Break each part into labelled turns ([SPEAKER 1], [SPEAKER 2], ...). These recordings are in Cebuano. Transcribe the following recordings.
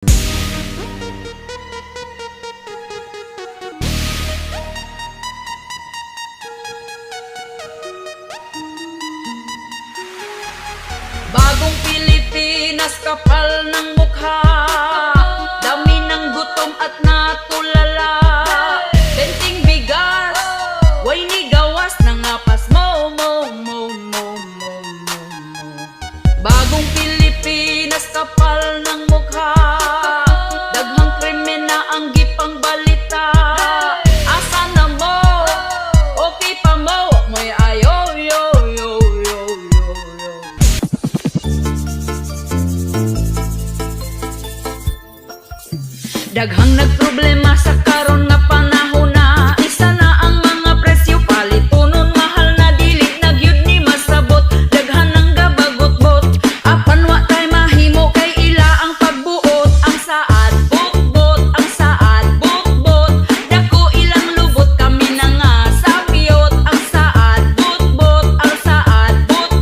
[SPEAKER 1] Bagong Pilipinas, kapal ng mukha. Dami ng gutom at natulala. Benteng bigas, way ni gawas. Nangapas mo, mo, mo, mo, mo, mo, mo. Bagong Pilipinas, kapal ng mukha. Daghang krimen na ang gipang balita. Asa na mo? Okay pa mo? Mo'y ayo, yo, yo, yo, yo, yo. Daghang nagproblema sa karon nga panahon na. Isa na ang mga presyo, palitunon mahal na, dili na gyud ni masabot. Daghan ang gabagot-bot, apan wa tay mahimo kay ila ang pagbuot. Ang saad bot, ang saad bot, dako ilang lubot, kami na nga sapiyot. Ang saad bot, ang saad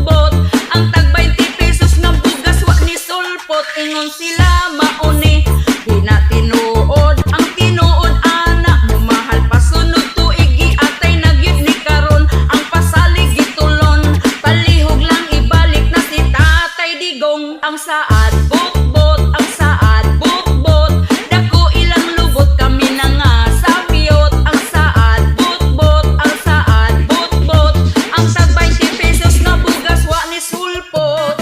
[SPEAKER 1] bot, ang tag 20 pesos nga bugas wa ni sulpot. Ingon sila mauni, di na tinuod. Ang tinuod ana, mumahal pa sunod tuig, giatay na gyud ni karon. Ang pasalig gitulon, palihog lang ibalik na si Tatay Digong. Ang saad bot, ang saad bot, dako ilang lubot, kami na nga sapiyot. Ang saad bot, ang saad bot, ang tag 20 pesos nga bugas wa ni sulpot.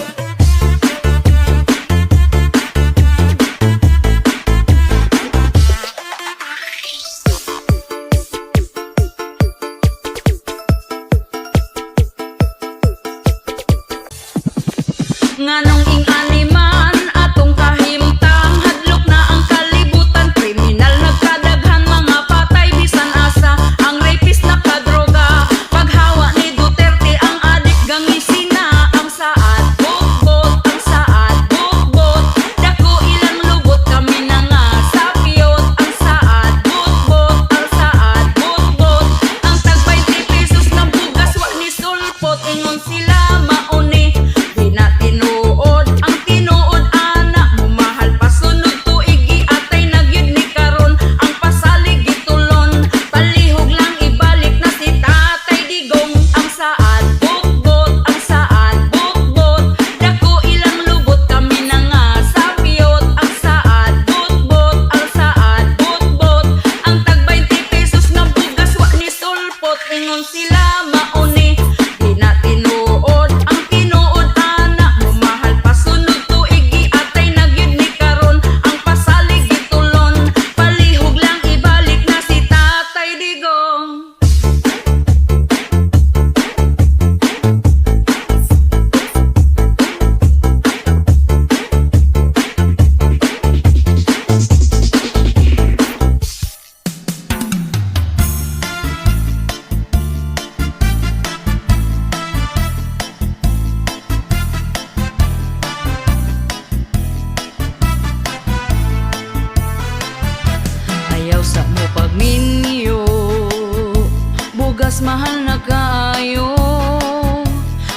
[SPEAKER 1] Nganong ing-ani man atong kahimtang, hadlok na ang kalibutan, kriminal nagkadaghan, mga patay bisan asa, ang rapist nakadroga, paghawa ni Duterte ang adik gangisina. Ang saad bot, ang saad bot, dako ilang lubot, kami na nga sapiyot. Ang saad bot, ang saad bot, ang tag 20 pesos ng bugas wa ni sulpot. Ingon sila mauni, di na tinuod. Ang tinuod ana, mumahal pa sunod tuig, giatay na gyud ni karon. Ang pasalig gitulon, palihog lang ibalik na si Tatay Digong. Ang saad bot, ang saad bot, dako ilang lubot, kami na nga sapiyot. Ang saad bot, ang saad bot, ang tag 20 pesos nga bugas wa ni sulpot. Ingon sila mauni, di na tinuod. Ang tinuod ana, mumahal pa sunod tuig, giatay na gyud ni karon. Ang pasalig gitulon, palihog lang ibalik na si Tatay Digong. Ayaw sa mo pagminyo, bugas mahal na kaayo.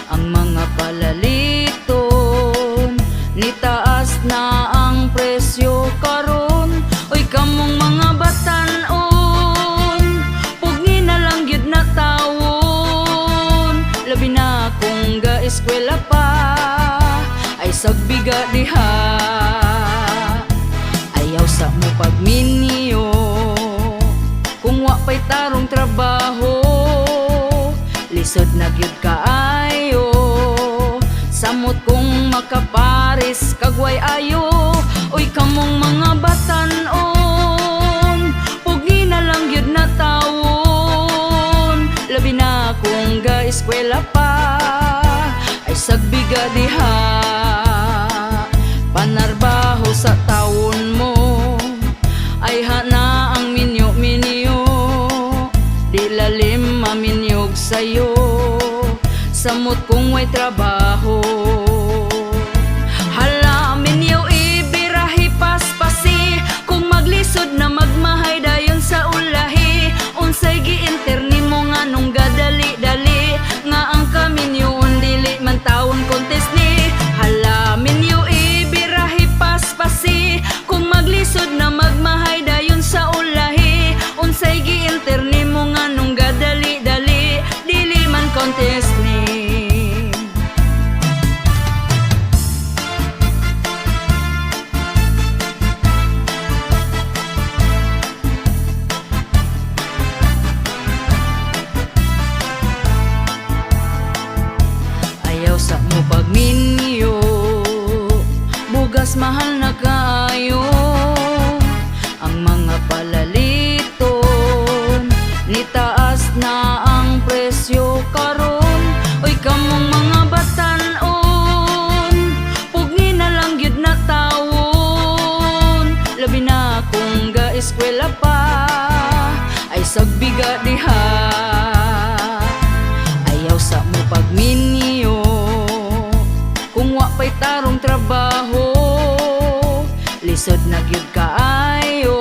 [SPEAKER 1] Ang mga palaliton, nitaas na ang presyo karon. Oy kamong mga batan-on, pugni na lang gyud na tawon. Labi na kung ga-eskwela pa, ay sagbiga diha. Ayaw sa mo pagminyo, kung wa pa'y tarong trabaho, lisod na gyud kaayo. Samot kung makaparis kagway ayo. Uy kamong mga batan-on, pugi na lang gyud na tawon. Labi na kung ga-eskwela pa, ay sagbiga diha. Panarbaho sa tawon mo, ay hana ang minyo-minyo. Di lalim maminyog sayo, samot kung way trabaho. Hala minyo ibirahi paspasi, kung maglisod na magmahay dayon sa ulahi. Unsay gi-enter nimo nga nung gadali-dali, nga ang kaminyoon dili man tawon contest ni. Hala minyo ibirahi paspasi, kung ga-eskwela pa ay sagbiga diha. Ayaw sa mo pagminyo kung wa pa'y tarong trabaho. Lisod na gyud kaayo,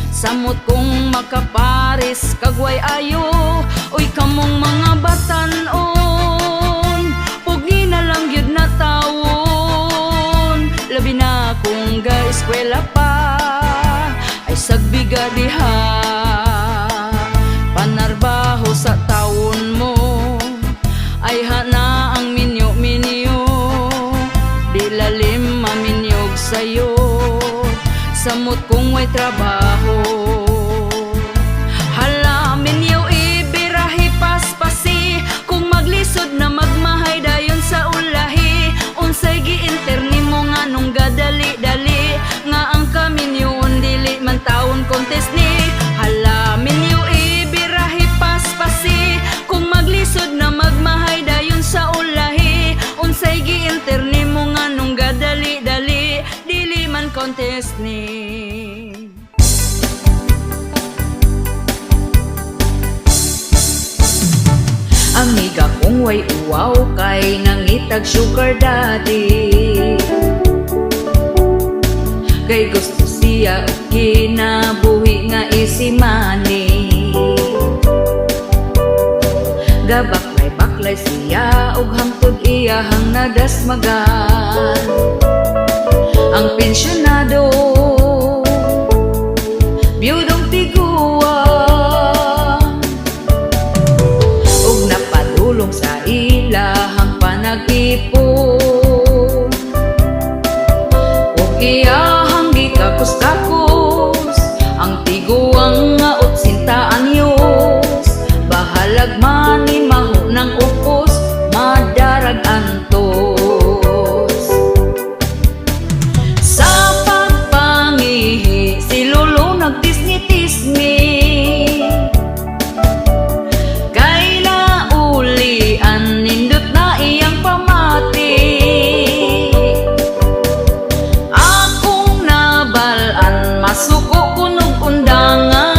[SPEAKER 1] samot kung makapares kag way ayo. Uy, kamong mga batan-on, pugi na lang gyud na tawon, labi na kung ga-eskwela pa ay sagbiga diha. Panarbaho sa tawon mo ay hana ang minyo-minyo, di lalim maminyog sayo, samot kung way trabaho. Hala, minyo ibirahi paspasi. Kung maglisod na magmahay dayon sa ulahi. Unsay gi-enter nimo nga nung gadali-dali nga ang kaminyoon dili man taon contest ni? Hala, minyo ibirahi paspasi. Kung maglisod na magmahay dayon sa ulahi. Unsay gi-enter nimo nga nung gadali-dali dili man contest ni? Amiga kong way uwaw kay nangitag sugar daddy, kay gusto siya og kinabuhi nga easy money. Gabaklay-baklay siya og hangtod iyahang nadasmagan ang pensyonado biyudong tiguang ug napadulong sa ilahang panag-ipon ug iyahang gikakus-kakus ang tiguang nga 80 anyos. Bahalag man ni maho ng upos, madarag antos. Sa pagpangihi si Lolo nagtisngi-tisngi kay naulian, nindot na iyang pamati. Akong nabalaan, masuko kunog undangan.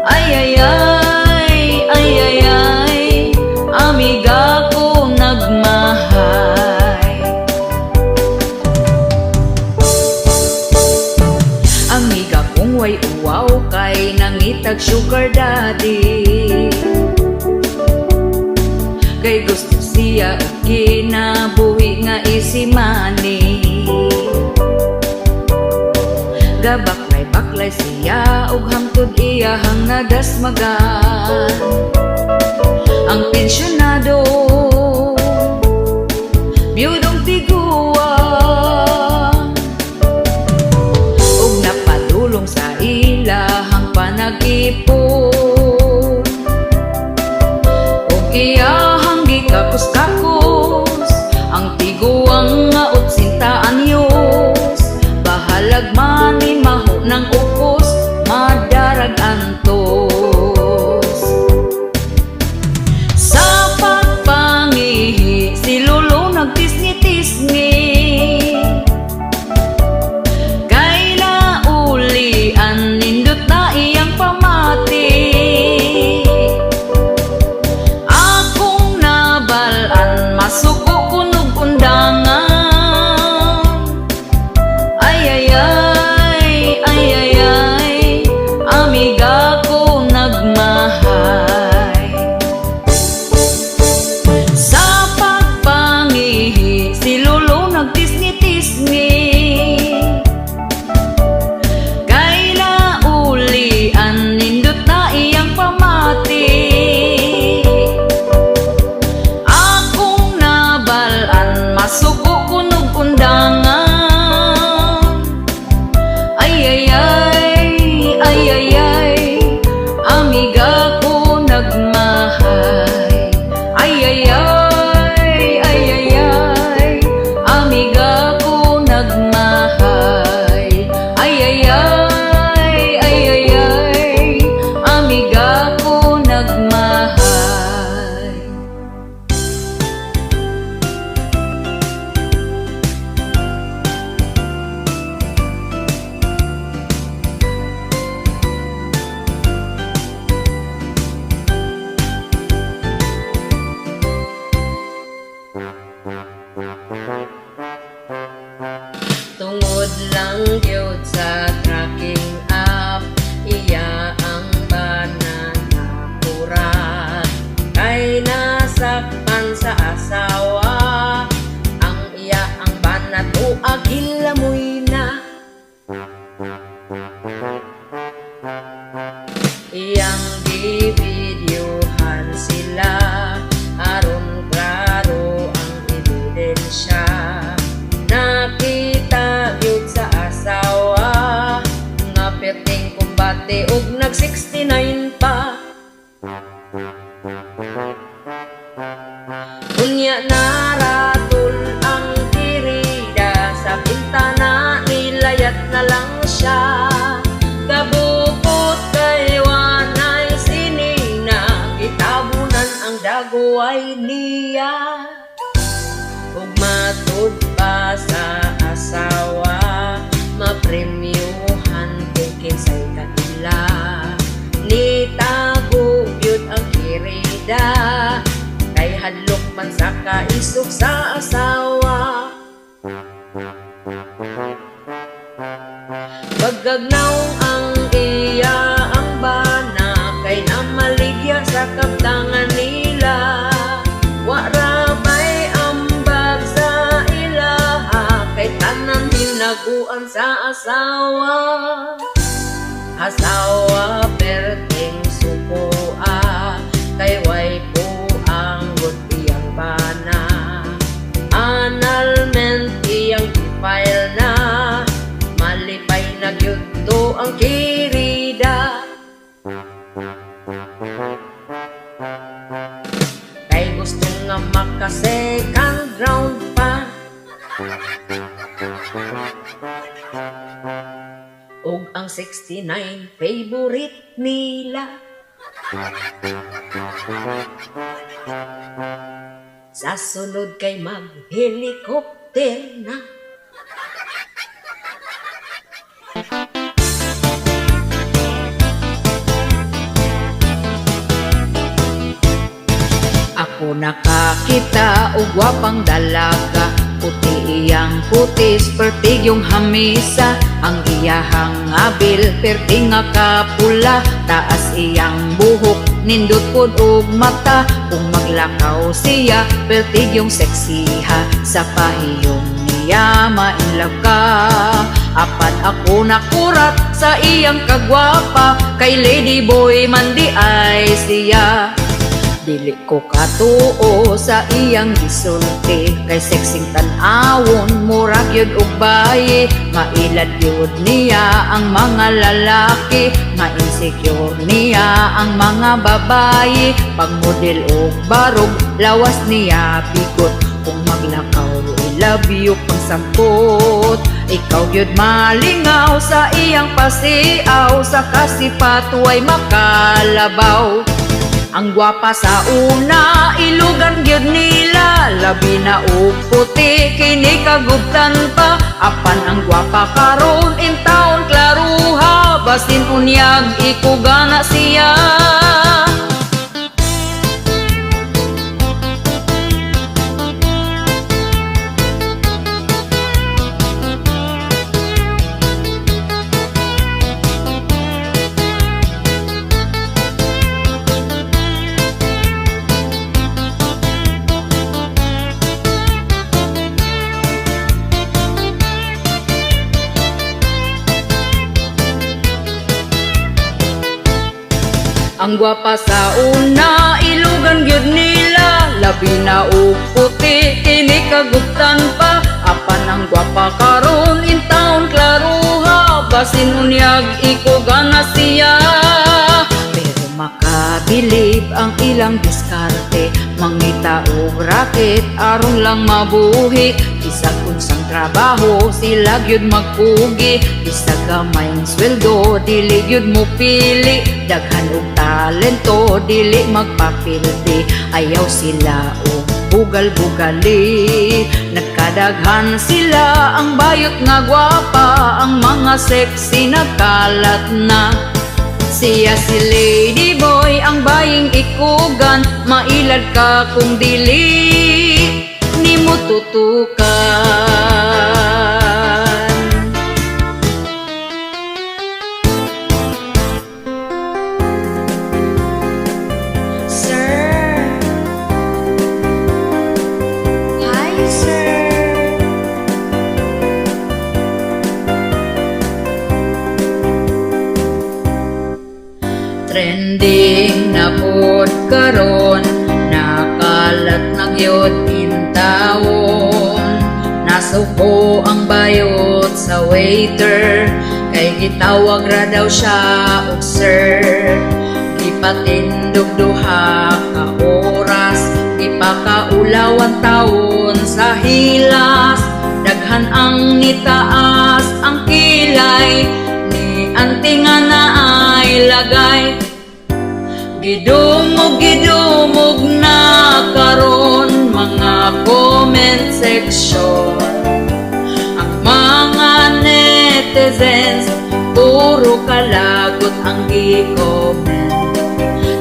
[SPEAKER 1] Ay ay ay ay ay ay, amiga ko nagmahay. Amiga kong way uwaw kay nangitag sugar daddy, kay gusto siya og kinabuhi nga easy money. Gabaklay-baklay siya og hangtod iyahang nadasmagan ang pensyonado biyudong tiguang ug napadulong sa ilahang panag-ipon ug iyahang gikakus-kakus ang tiguang nga 80 anyos. Bahalag man ni maho ng upos, madarag antos. Sa pagpangihi si Lolo nagtisngi. Tungod lang gyud sa tracking app, iya ang bana nakurat. Kay nasakpan sa asawa, ang iya ang bana tuag gilamoy na. Iyang givideohan sila aron klaro ang ebidensya. Nakita gyud sa asawa nga perting kumbate og nag 69 pa. Unya naratul ang kirida sa bintana, nilayat na lang siya. Kabukot kay wanay sinina, gitabunan ang daguway niya. Ug matud pa sa asawa, mapremyuhan kung kinsay kaila. Nitago gyud ang kirida kay hadlok man sa kaisog sa asawa. Bagagnaw ang iya ang bana kay namaligya sa kaptangan nila. Wa ra bay ambag sa ilaha kay tanan hinaguan sa asawa. Asawa perting sukoa kay way puang gud iyang bana. Annulment iyang i-file na, malipay na gyud to ang kirida. Kay gusto nga maka second round pa. Og ang 69 favorite nila. Sa sunod kay mag-helicopter na. Ako nakakita og gwapang dalaga, puti iyang kutis, pertig yung hamisa. Ang iyahang abil, perti nga kapula. Taas iyang buhok, nindot pod og mata. Kung maglakaw siya, pertig yung seksiha. Sa pahiyom niya, ma-inlove ka. Apan ako nakurat sa iyang kagwapa, kay lady boy man di ay siya. Dili ko katuo sa iyang gisulti kay sexing tan-awon, murag yun og bayi. Mailad yun niya ang mga lalaki, ma-insecure niya ang mga babayi. Pag model og barog, lawas niya bigot. Kung maglakaw, I love you pang sampot. Ikaw gyud malingaw sa iyang pasiaw, sa kasipat way makalabaw. Ang gwapa sa una, ilugan gyud nila, labi na og puti, kini kagubtan pa. Apan ang gwapa karon in town klaruha, basin unyag ikugana siya. Ang gwapa sa una, ilugan gyud nila, labi na og puti, kini kagubtan pa. Apan ang gwapa karon in town klaruha, basin unyag ikugana siya. Pero makabilib ang ilang diskarte, mangita og raket aron lang mabuhi. Bisag unsang trabaho sila gyud magpugi, bisag gamay ang sweldo dili gyud mo pili. Daghan og talento dili magpapildi, ayaw sila og bugal-bugali. Nagkadaghan sila ang bayot nga gwapa, ang mga sexy nagkalat na. Siya si Lady Boy, ang baying ikugan, mailad ka kung dili nimo tutukan. Trending na pod karon, nakalat na gyud intawon. Nasuko ang bayot sa waiter kay gitawag ra daw siya og sir. Gipatindog 2 ka oras, gipakaulawan tawon sa hilas. Daghan ang nitaas ang kilay ni auntie nga naay lagay. Gidumog, gidumog na karon mga comment section. Ang mga netizens, puro kalagot ang gi-comment.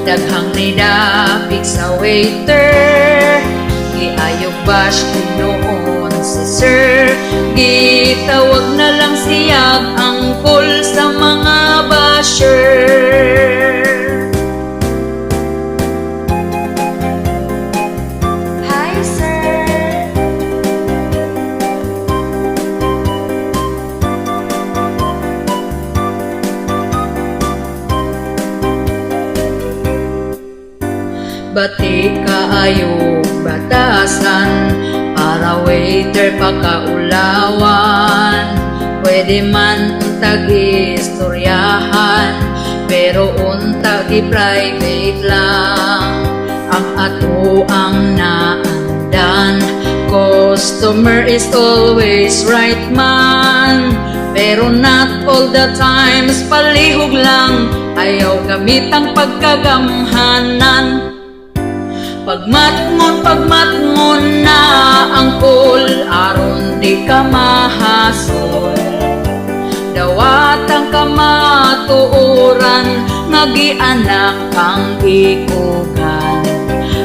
[SPEAKER 1] Daghang nidapik sa waiter, giayog bash noon si sir. Gitawag na lang siyag uncle sa mga basher. Hi, sir. Bati kaayo batasan para waiter pakaulawan. Pwede man untag istoryahan, pero unta gi-private lang. Ang ato ang naandan, customer is always right man, pero not all the times. Palihog lang, ayaw gamit ang pagkagamhanan. Pagmatngon, pagmatngon na ang call aron di ka mahasol. Dawat ang kamatuoran nga gianak kang ikugan.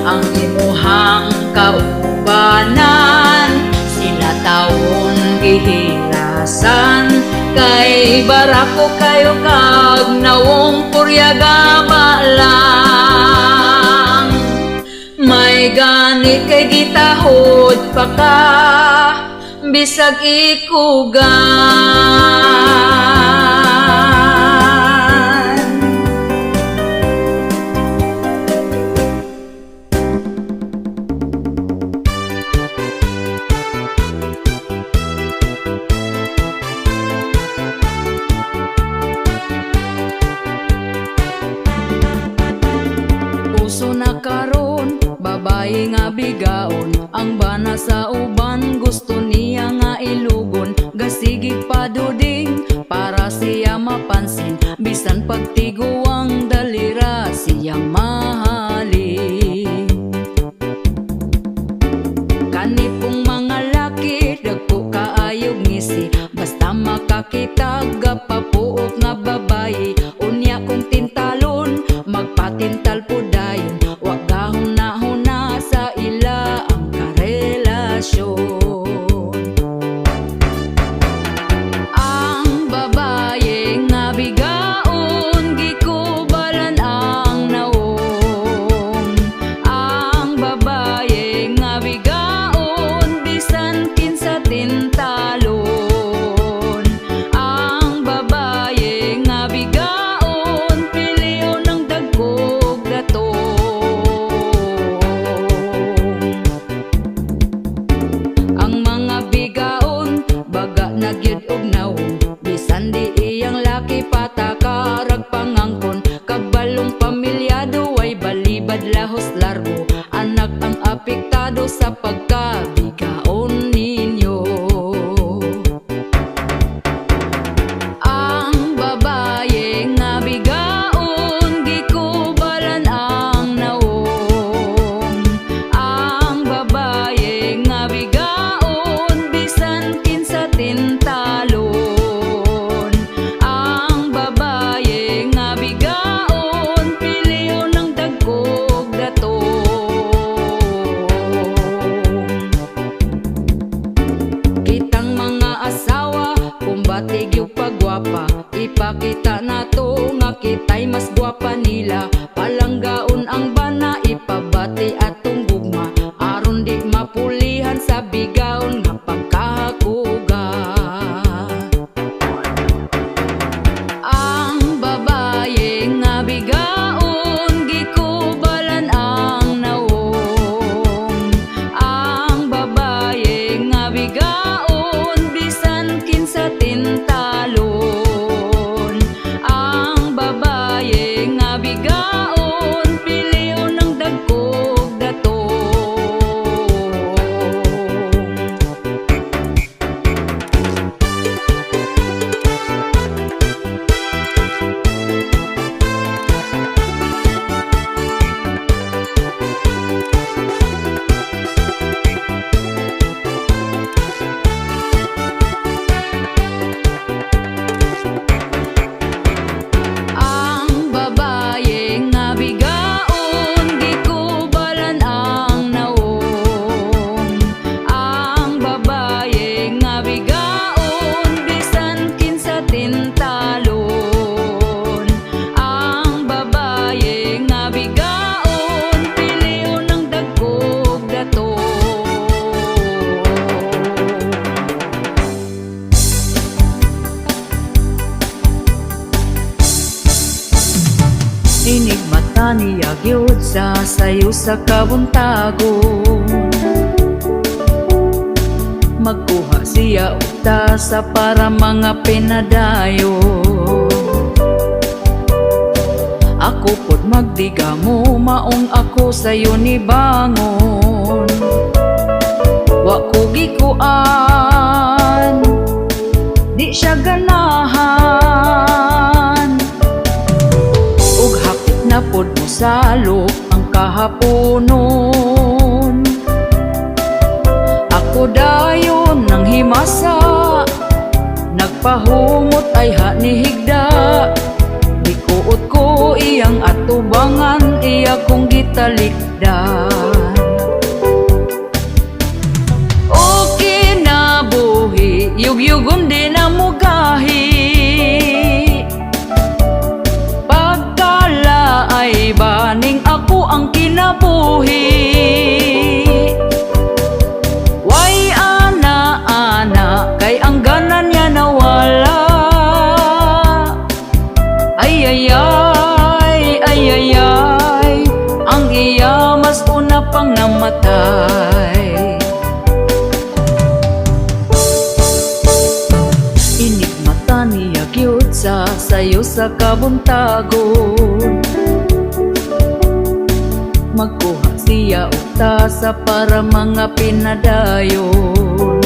[SPEAKER 1] Ang imuhang kaubanan, sila tawon gihilasan. Kay barako kayo kag nawong puryagaba lang. May gani kay gitahod pa ka bisag ikugan. Uso na karon babae nga bigaon. Ang bana sa uban gusto niya nga ilugon. Gasigig paduding para siya mapansin. Bisan pagtiguang dalira siyang mahalin. Kani pong mga laki, dagko kaayog ngisi. Basta makakita gapapuok nga babae. Unya kung tintalon, magpatintal po dayon. Wa gahuna-huna sa ila ang karelasyon. Ang babae nga bigaon, gikubalan ang nawong. Ang babae nga bigaon, bisan kinsa tintalon. Ang babae nga bigaon, pilion ng dagkog datong. Ang mga bigaon, baga na gyud og nawong. Bisan di iyang laki patakarag pangangkon. Kabalong pamilyado ay balibad lahos largo. Anak ang apektado sa pagkabigaon ninyo. Ang babae nga bigaon, gikubalan ang nawong. Ang babae nga bigaon, bisan kinsa tintalon. Ang babae nga bigaon, pilion ng dagkog datong. Kitang mga asawa, kumbati gyud pagwapa. Ipakita nato nga kita'y mas gwapa nila. Palanggaon ang bana, ipabati atong gugma aron di mapulihan sa bigaon nga pagkahakuga. Ang babae nga bigaon. Enigmata niya gyud sa sayo sa kabuntagon. Magkuha siya og tasa para mga pinadayon. Ako pod magdigamo, maong ako sayo ni bangon. Wa ko gikuan, di siya ganahan. Ug hapit na pod mo salop ang kahaponon. Ako dayon nang himasa, nagpahumot ay ha ni higda. Gikuot ko iyang atubangan, iya kong gitalikdan. O kinabuhi, yugyugon di na mugahi. Pagkala ay baning ako ang kinabuhi. Way ana ana kay ang gana niya nawala. Ay ay ay ay ay ay, ang iya mas una pang namatay. Enigmata niya gyud sa sayo sa kabuntagon. Magkuha siya og tasa para mga pinadayon.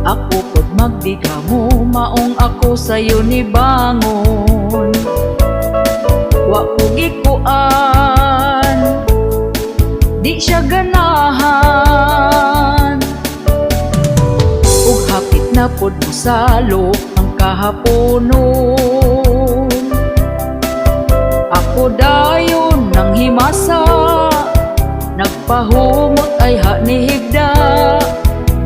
[SPEAKER 1] Ako pod magdigamo, maong ako sayo ni bangon. Wa ko gikuan, di siya ganahan. Ug hapit na pod mo salop ang kahaponon. Ako dayon nang himasa, nagpahumot ay ha ni higda.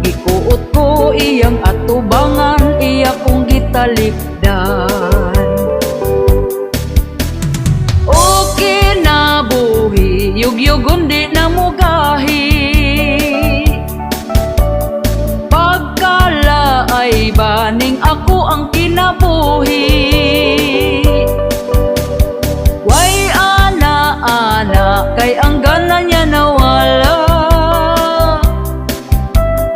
[SPEAKER 1] Gikuot ko iyang atubangan, iya kong gitalikdan. O kinabuhi, yugyugon di na mugahi. Pagkala ay baning ako ang kinabuhi. Way ana ana kay ang gana niya nawala.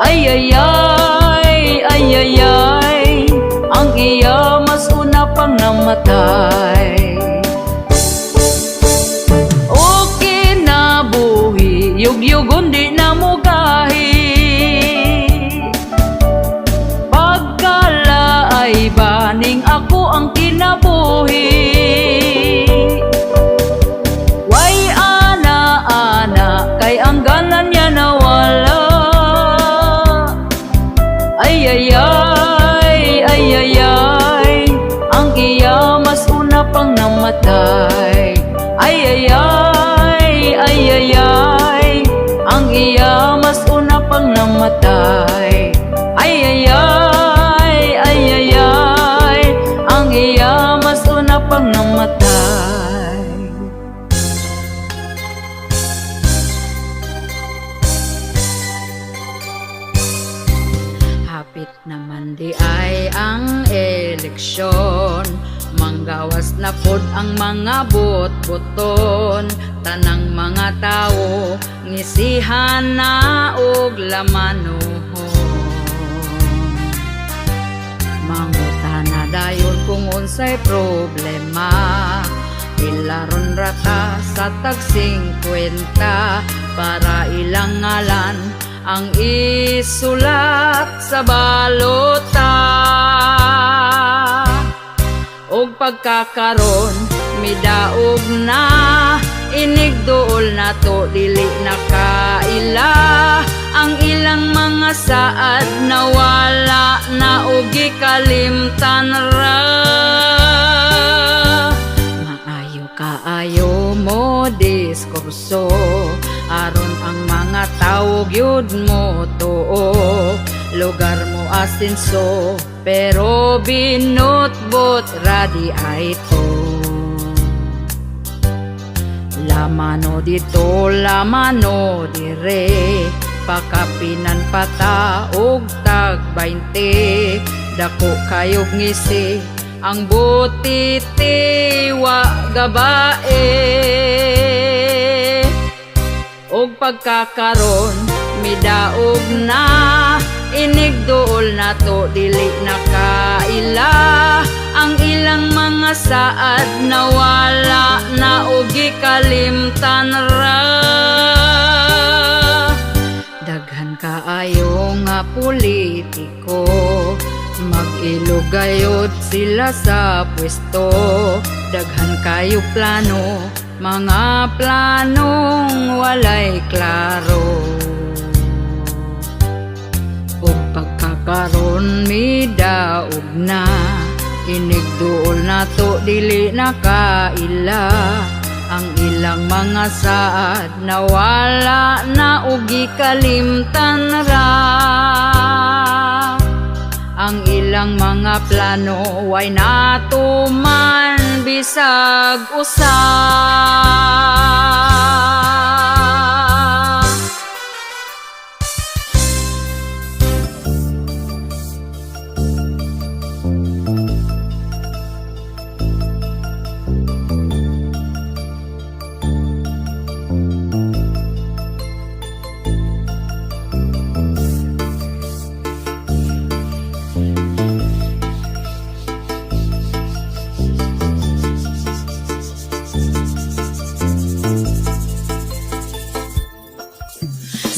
[SPEAKER 1] Ay ay ay ay ay ay, ang iya mas una pang namatay. O kinabuhi, yugyugon di na mugahi. Pagkala ay baning ako ang kinabuhi. Way ana ana kay ang gana niya nawala. Ay ay ay ay ay ay, ang iya mas una pang namatay. Ay ay ay ay ay ay, ang iya mas una pang namatay. Ay ay ay ay ay ay, ang iya mas una pang namatay. Hapit naman di ay ang eleksyon. Manggawas na pod ang mga bot-boton. Tanang mga tao ngisihan na og lamanuhon. Mangutana dayon kung unsay problema. Ilaron rata sa tag 50 para ilang ngalan ang isulat sa balota. Og pagkakaron midaog na, inigduol na to, dili na kaila ang ilang mga saad, nawala na og gikalimtan ra. Maayo kaayo mo diskurso aron ang mga tawo gyud mo tuo. Lugar mo asenso pero binutbot ra di ay to. Lamano dito, lamano dire, pakapinan pata og tag 20. Dako kayog ngisi. Ang butiti wa gabae. Og pagkakaron midaog na, inigduol nato dili na kaila. Ang ilang mga saad nawala na og gikalimtan ra. Daghan kaayo nga politiko, mag-ilog sila sa pwesto. Daghan kayo plano, mga planong walay klaro. Ug pagkakaron midaog na, inigduol nato dili na kaila. Ang ilang mga saad nawala na og gikalimtan ra. Ang ilang mga plano way natuman bisag usa.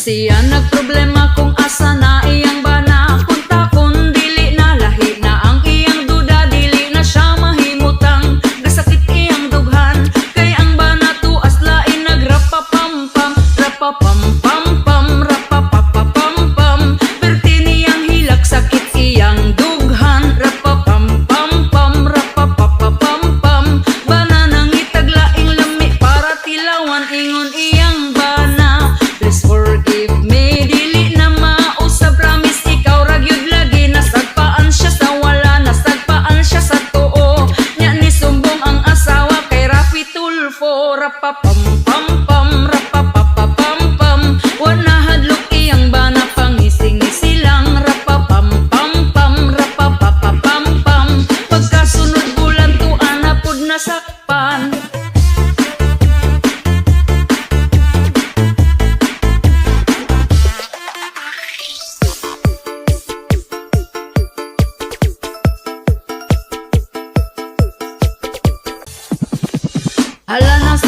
[SPEAKER 1] Siya nagproblema kung asa na iyang bana. Kunta kung dili na lahi na ang iyang duda. Dili na siya mahimutang, gasakit iyang dughan. Kay ang bana tuas lain nagrapapampam. Rapapampampam, rapapapampam. Perti niyang hilak, sakit iyang dughan. Rapapampampam, rapapapampam. Bana nangitag laing lami para tilawan. Ingon iyang bana, "Please forgive me, dili na mausab, promise ikaw ra gyud lagi." Nasagpaan siya sa wala, nasagpaan siya sa tuo. Nya ni sumbong ang asawa kay Raffy Tulfo. Rapapam pam pam, rapapapampam. Wa nahadlok iyang bana, pangising-ngisi lang. Rapapam pam pam, rapapapampam. Pagkasunod bulan tuan na pud nasakpan. Hala na.